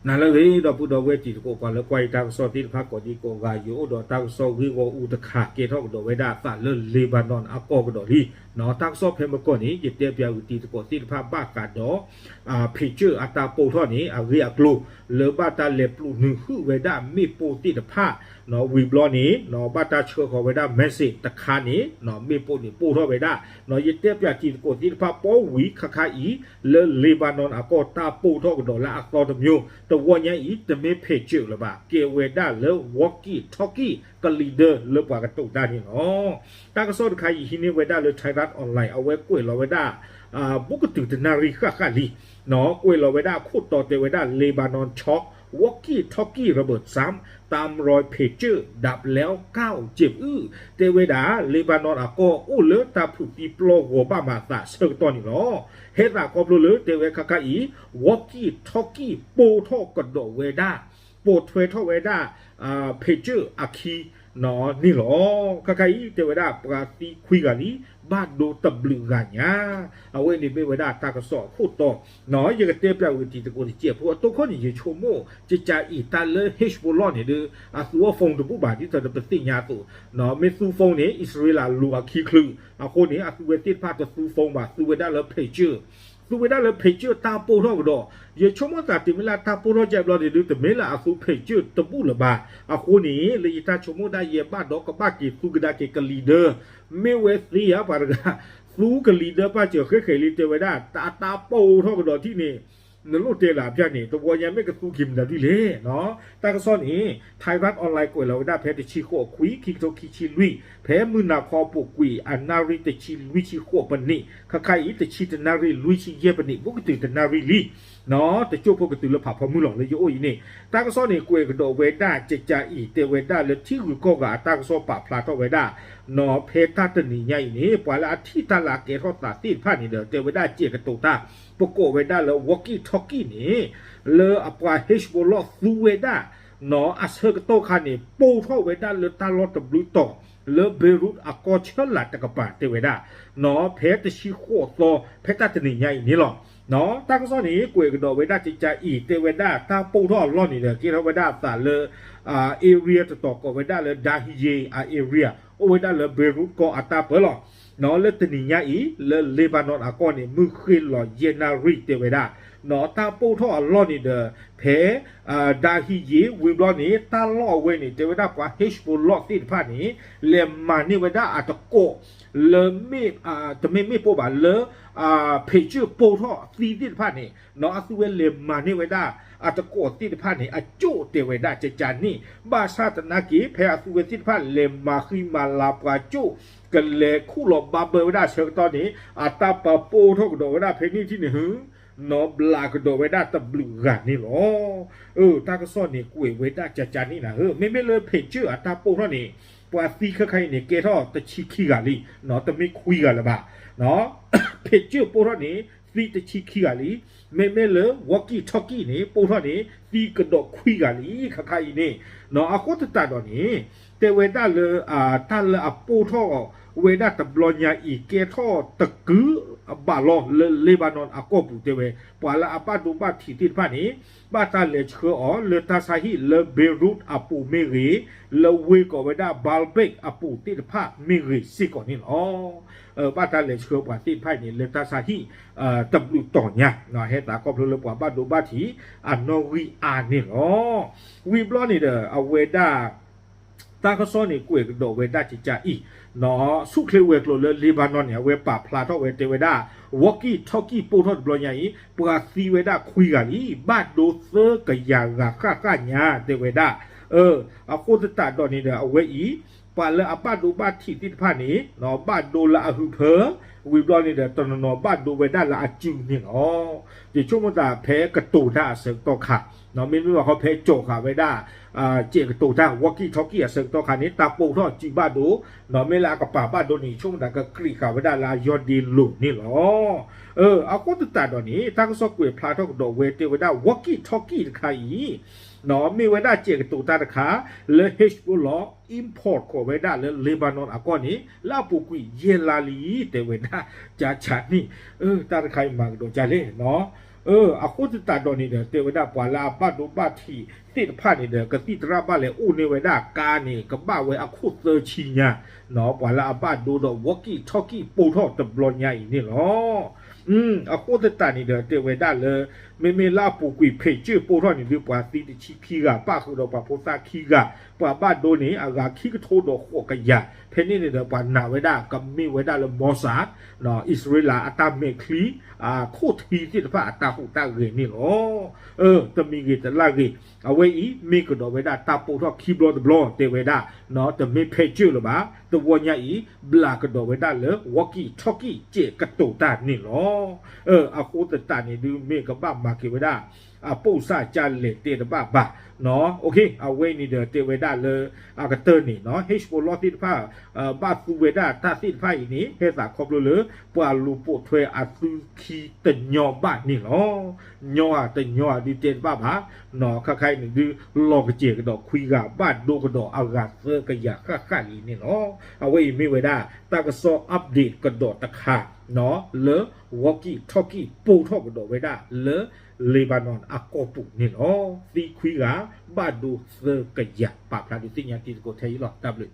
နၤလၢအဂ့ၤ ဒီပုၢ်ဒီဝဲၢ်တံၤသကိး ပှၤလၢကွၢ်ယတၢ်ကစီၣ်သ့ၣ်တဖၣ်ကိးဒံကိးဂၤ ယအိၣ်ဒီးတၢ်ကစီၣ်ဂ့ၢ်ဂီၢ်အူတခါ ကဲထီၣ်ကဒီးဝဲဒၣ်အသးလၢ Lebanon အကီၢ်ကဒီးလံ. တၢ်ကစီၣ်ဖဲမုၢ်ကီၢ်န့ၣ် ယတဲပၠးဝံၤတံၤသကိးသ့ၣ်တဖၣ်ဘၣ်ဃးဒီး ဖံးစၢၣ်အတၢ်ပိာ်ထီၣ်န့ၣ် အဂ့ၢ်အကျိၤ လၢဘၣ်တၢ်လဲၤပျိးနုာ်ဟုၣ်ဝဲဒၣ်မ့ၣ်ပိၢ်သ့ၣ်တဖၣ် ဝံၤဘျီန့ၣ် ဘၣ်တၢ်ဆှၢဃီၤဝဲဒၣ် message တခါန့ၣ် မ့ၣ်ပိၢ်န့ၣ်ပိာ်ထီၣ်ဝဲဒၣ် ယတဲပၠးတံၤသကိးသ့ၣ်တဖၣ် ပီဝံၤခါခါအံၤ လၢ Lebanon အကီၢ် တၢ်ပိာ်ထီၣ်ကဒီးလၢအသီတမျိုး တဝီညါအံၤ တမ့ၢ်ဖံးစၢၣ်လၢၤဘၣ် ကဲဝဲဒၣ်လၢ walkie talkie ကလံၤဒၢလၢပှၤကတိၤတၢ်န့ၣ်လီၤ. တၢ်ကစီၣ်တခါအံၤ ဟံးန့ၢ်ဝဲဒၣ်လၢ Thairath Online အဝဲကွဲးလီၤဝဲဒၣ် ဘူးကတုၤတနၣ်ရံၣ်ဃၣ်ဃၣ်လံ ကွဲးလီၤဝဲဒၣ်အခိၣ်တီတဲဝဲဒၣ် Lebanon ช็อก walkie talkie ระเบิดซ้ำ ตามรอยเพจเจอร์ดับแล้วเก้าเจ็บอื้อ တဲဝဲဒၣ် Lebanon အကီၢ်အိၣ်လၢတၢ်ဖုးသံပျီဂီၤဘၣ်မးအသးဆၢကတီၢ်န့ၣ်လီၤ. ဟဲသးခီဖျိလၢတဲဝဲခါခါအံၤ walkie talkie ပိာ်ထီၣ်ကဒီးဝဲဒၣ် ပိာ်ထွဲထီၣ်ဝဲဒၣ် ဖံးစၢၣ်အခံ န့ၣ်လီၤ. ခါခါအံၤတဲဝဲဒၣ်ပှၤသံခွံဂၤလံ ဘၣ်ဒိတဘျုးဂၤညါ အဝဲန့ၣ်မ့ၢ်ဝဲဒၣ်တၢ်ကစီၣ်အခိၣ်တီ ယကတဲပၠးဝံၤတံၤသကိးတစဲးဖိ အတိခိၣ်န့ၣ် ယဆိကမိၣ် ကကးအံၤတၢ်လၢ Hezbollah န့ၣ်ဒီး အသူအီၤ phone တဘူၣ်ဘၣ် ဒ်သိးဒီးပသ့ၣ်ညါအသိး မ့ၢ်သူ phone န့ၣ် အံၣ်စရ့လးလူၤအခံချုး အဃိန့ၣ် အသူဝဲသ့ၣ်တဖၣ်တသူ phone ဘၣ် သူဝဲဒၣ်လၢ ဖံးစၢၣ် သူဝဲဒၣ်လၢ ဖံးစၢၣ် တၢ်ပိာ်ထီၣ်ကဒီး ယဆိကမိၣ်သးတုၤမ့ၢ်လၢတၢ်ပိာ်ထီၣ်ကဲဘျီန့ၣ်ဒီး တမ့ၢ်လၢအသူ ဖံးစၢၣ် တဘူၣ်လၢၤဘၣ်. အဃိန့ၣ် လၢယတၢ်ဆိကမိၣ်ဒၣ်ယဲ ဘၣ်ဒီးကဘၣ်က့ၤသူကဒါက့ၤကလံၤဒၢ မ့ၢ်ဝဲသ့ဧါ ပှၤတဂၤ သူကလံၤဒၢပာ်စၢၤဃဲဃဲလံ တဲဝဲဒၣ် တၢ်တၢ်ပိာ်ထီၣ်ကဒီးထံၣ်န့ၣ် နလိၣ်တဲလၢအပျၢ်န့ၣ် တဝီညါမ့ၢ်ကသူက့ၤမနုၤဒ်လဲၣ်. တၢ်ကစီၣ်န့ၣ် Thairath Online ကွဲးလီၤဝဲဒၣ်ဖဲတဆံဃိးခွံ ခံကထိခံဆံလွံၢ် ဖဲမုၢ်နၤခီအပူၤကွံာ် အနၣ်ရံၣ်တဆံလွံၢ်ဆံဃိးပနံး ခါခါအံၤ တဆံတနၣ်ရံၣ်လွံၢ်ဆံယဲၢ်ပနံး ဘူးကတုၤတနၣ်ရံၣ်လံ တကၠိၣ်ဖိကတုၤလၢဖးဖီမုၢ်လီၤ လၢယအိၣ်အံၤန့ၣ် တၢ်ကစီၣ်န့ၣ် ကွဲးကဒီးဝဲဒၣ်ကကးအံၤ တဲဝဲဒၣ်လၢထံဂုၤကီၢ်ဂၤအတၢ်ကစီၣ်ပာ်ဖျါထီၣ်ဝဲဒၣ် ဖဲတၢ်တနံၤညါအံၤန့ၣ် ပှၤလၢအထံၣ်တၢ်လၢအကဲထီၣ်သးသ့ၣ်တဖၣ်န့ၣ်ဒီး တဲဝဲဒၣ်စဲးကတိၤတၢ် ပကိးဝဲဒၣ်လၢ walkie talkie န့ၣ် လၢအပှၤ Hezbollah သူဝဲဒၣ် အဆၢကတီၢ်ခါန့ၣ် ပိာ်ထီၣ်ဝဲဒၣ်လၢတၢ်လီၢ်တဘျုးတီၤ လၢ Beirut အကီၢ်ဆၢလာ်တကပၤတဲဝဲဒၣ် ဖဲတဆံဃိးသီ ဖဲတၢ်တနံၤညါအံၤန့ၣ်လီၤ. တၢ်ကစီၣ်န့ၣ် ကွဲးကဒီးဝဲဒၣ်ကကးအံၤ တဲဝဲဒၣ် တၢ်ပိာ်ထီၣ်အလီၢ်န့ၣ်ဒီး ကဲထီၣ်ဝဲဒၣ်အသးလၢ area တတီၤကိးဝဲဒၣ်လၢ Dahiyeh အ area အိၣ်ဝဲဒၣ်လၢ Beirut ကီၢ်အတၢ်ပၢလီၤ. လၢတနံၤညါအံၤ လၢ Lebanon အကီၢ်န့ၣ် မုၢ်ဃ့ၢ်လီၤယဲၢ်နၣ်ရံၣ်တဲဝဲဒၣ် တၢ်ပိာ်ထီၣ်အလီၢ်န့ၣ်ဒီး ဖဲ Dahiyeh ဝံၤဘျီန့ၣ် တၢ်လီၢ်အဝဲန့ၣ် တဲဝဲဒၣ်ပှၤ Hezbollah သ့ၣ်တဖၣ်န့ၣ် လဲၤမၤန့ၢ်ဝဲဒၣ်အတကိး လၢ တမ့ၢ်မ့ၣ်ပိၢ်ဘၣ် လၢ ဖံးစၢၣ်ပိာ်ထီၣ်သံသ့ၣ်တဖၣ်န့ၣ် အသူဝဲလဲၤမၤန့ၢ်ဝဲဒၣ် အတကိးသ့ၣ်တဖၣ်န့ၣ် အကၠိၣ်တဲဝဲဒၣ်ကကးန့ၣ် ဘၣ်ဆၣ်သနာ်က့ ဖဲအသူဝဲသ့ၣ်တဖၣ်လဲၤမၤဃံမၤလၤပှၤကၠိၣ် ကလဲၤခူၣ်လီၤဘၣ်ဘၢဝဲဒၣ်အဆၢကတီၢ်န့ၣ် အတၢ်ပာ်ပိာ်ထီၣ်ကဒီးဝဲဒၣ်ဖဲန့ၣ်ထံၣ်န့ၣ် နီဘျးကဒီးဝဲဒၣ်တဘျုးဂၤန့ၣ်လီၤ. တၢ်ကစီၣ်န့ၣ် ကွဲးဝဲဒၣ်ကကးန့ၣ်နၤဧၢ, မ့မ့ၢ်လၢဖံးစၢၣ်အတၢ်ပိာ်ထီၣ်န့ၣ် ပှၤသံခဲခါအံၤန့ၣ် ကဲထီၣ်တဆံခံဂၤလံ, တမ့ၢ်ခွံဂၤလၢၤဘၣ်. ဖံးစၢၣ်ပိာ်ထီၣ်န့ၣ် သံတဆံခံဂၤလံ. မ့မ့ၢ်လၢ walkie talkie န့ၣ် ပိာ်ထီၣ်န့ၣ် သံကဒီးခွံဂၤလံ ခါခါအံၤန့ၣ်. အဃိသတးဒီးန့ၣ် တဲဝဲဒၣ်လၢ တၢ်လၢအပိာ်ထီၣ်ဝဲဒၣ်တဘျီညါအံၤ ကဲထီၣ်တကုာ်ဘၣ်လီၤလၢ Lebanon အကီၢ်ပူၤတဲဝဲ, ပှၤလၢအဘၣ်ဒိဘၣ်ထံးသ့ၣ်တဖၣ်န့ၣ် ဘၣ်တၢ်လဲၤဆှၢအီၤလၢတၢ်ဆါဟံၣ်လၢ Beirut အပူၤမ့ၢ်ဂ့ၤ, လၢဝ့ၢ်ကိးဝဲဒၣ် Baalbek အပူၤသ့ၣ်တဖၣ်မ့ၢ်ဂ့ၤစ့ၢ်ကီးန့ၣ်လီၤ. ဘၣ်တၢ်လဲၤဆှၢပှၤသ့ၣ်တဖၣ်အံၤန့ၣ် လၢတၢ်ဆါဟံၣ် တဘျုးတီၤညါ ဟဲသးခီဖျိလၢပှၤဘၣ်ဒိဘၣ်ထံးအနီၣ်ဂံၢ်အါန့ၣ်လီၤ. ဝံၤဘျီန့ၣ်ဒီး အဝဲဒၣ် တၢ်ကစီၣ်န့ၣ် ကွဲးကဒီးဝဲဒၣ်ကကးအံၤ, ဆူၣ်ချ့ဝဲၤကျိၤလၢ Lebanon န့ၣ် အဝဲပာ်ဖျါထီၣ်ဝဲတဲဝဲဒၣ် walkie talkie ပိာ်ထီၣ်တဘျီညါအံၤ ပှၤသံဝဲဒၣ်ခွံဂၤလံ, ဘၣ်ဒိသၢကယၤဂၤဃၣ်ဃၣ်ညါတဲဝဲဒၣ်. အဃိသတးဒီးန့ၣ်ဒီး အဝဲအံၤ ပှၤလၢအဘၣ်ဒိဘၣ်ထံးသ့ၣ်တဖၣ်န့ၣ် ဘၣ်ဒိလၢအဟုးဖၢ, ဝံၤဘျီန့ၣ်ဒီး တနီၤနီၤဘၣ်ဒိဝဲဒၣ်လၢအစုန့ၣ်လီၤ. ယဆိကမိၣ်သးဖဲကတိၤတၢ်အဆၢကတီၢ်ခါ, မ့မ့ၢ်ဘၣ်ဃီဖဲကၠီၤဃာ်ဝဲဒၣ် စဲးကတိၤတၢ် walkie talkie အဆၢကတီၢ်ခါန့ၣ် တၢ်ပိာ်ထီၣ်စုဘၣ်ဒိ, မ့ၢ်လၢအကပၤဘၣ်ဒိန့ၣ် ယဆိကမိၣ်သးကကြံးဃာ်ဝဲဒၣ်လၢအယီၢ်ဒ့လိၤန့ၣ်လီၤ. အဃိသတးဒီးန့ၣ် တၢ်ကစီၣ်ကွဲးဖျါထီၣ်ကဒီးဝဲတဲဝဲဒၣ် walkie talkie တခါအံၤ မ့ၢ်ဝဲဒၣ်စဲးကတိၤတၢ်တခါ လၢ Hezbollah import ကိးဝဲဒၣ်လၢ Lebanon အကီၢ်န့ၣ် လၢအပူၤကွံာ်ယဲၢ်လါလံ တဲဝဲဒၣ်ကကးန့ၣ်. တၢ်တခါအံၤမၤကဒီးကလဲၣ်နီၤ အဃိသတးဒီးန့ၣ်ဒီး တဲဝဲဒၣ်ပှၤလၢအဘၣ်ဒိဘၣ်ထံးသ့ၣ်တဖၣ်န့ၣ်ဒီး ကသံၣ်သရၣ်ဘၣ်လဲၤအိၣ်န့ၢ်ဝဲဒၣ်ကါန့ၣ် ကဘၣ်ဝဲအခိၣ်သၢဆံညါ, ပှၤလၢအဘၣ်ဒိဒီး walkie talkie ပိၢ်ထီၣ်တဘျီညါအံၤန့ၣ်လီၤ. အဃိသတးန့ၣ်ဒီး တဲဝဲဒၣ်လၢ မ့မ့ၢ်လၢအပူၤကွံာ် ဖဲးကၠၢၣ်ပိၢ်ထီၣ်န့ၣ်ဒုး ပှၤသံတဆံခံဂၤ ဘၣ်ဃုာ်ဒီးပှၤဖိသၣ်ခံဂၤ, ပှၤဘၣ်ဒိန့ၣ် အဂၤခံကထိဒီးဃိးကယၤ, ဖဲန့ၣ်န့ၣ်ဒီး ပှၤနာ်ဝဲဒၣ်ကမ့ၢ်ဝဲဒၣ်လၢ Mossad, အံၣ်စရ့လးအတၢ်မဲာ်ချံ ခိၣ်ထံသ့ၣ်တဖၣ်အတၢ်ဟူးတၢ်ဂဲၤန့ၣ်လီၤ. တမံၤဂ့ၤတလၢ်ဂ့ၤ, အဝဲအံၤ မ့ၢ်ကဒီးဝဲဒၣ်တၢ်ပိၢ်ထီၣ်ခံဘျီတဘျီ တဲဝဲဒၣ်, တမ့ၢ်ဖဲးကၠၢၣ်လၢၤဘၣ်, တဝီညါအံၤ ဘျးကဒီးဝဲဒၣ်လၢ walkie talkie ကဲးကတိၤတၢ်န့ၣ်လီၤ. အဃိသတးန့ၣ်ဒုး မ့ၢ်ကဘၣ်မၤက့ၤဝဲဒၣ် အပိၢ်စၢ်ကလဲၤတဲတဘၣ်ဘၣ်. အဝဲန့ၣ်ဒီးတဲဝဲဒၣ်လၢ အကတၢၢ်န့ၣ် Hezbollah သ့ၣ်တဖၣ် ဘၣ်သူဝဲဒၣ်တၢ်သ့ၣ်တဖၣ်အံၤန့ၣ် ဟဲသးခီဖျိလၢ ပှၤလူၤပိာ်ထွဲအသုခံတညီဘၣ်န့ၣ်လီၤ. ညီဧါတညီဧါဒုးတဲတဘၣ်ဘၣ်. ခဲခါအံၤန့ၣ်ဒုး လီၤကစဲၤကဒီးခွံဂၤ ဘၣ်ဒိကဒီးအဂၤသၢကယၤဃၣ်ဃၣ်လံန့ၣ်လီၤ. အဝဲအံၤမ့ၢ်ဝဲဒၣ် တၢ်ကစီၣ် update ကဒီးတခါ လၢ walkie talkie ပိၢ်ထီၣ်ကဒီးဝဲဒၣ်လၢ Lebanon အကီၢ်ပူၤန့ၣ်လီၤ. သံခွံဂၤ ဘၣ်ဒိသၢကယၤ ပာ်ဖျါဒုးသ့ၣ်ညါတံၤသကိးထဲအံၤလီၤ. တၢ်ဘျုး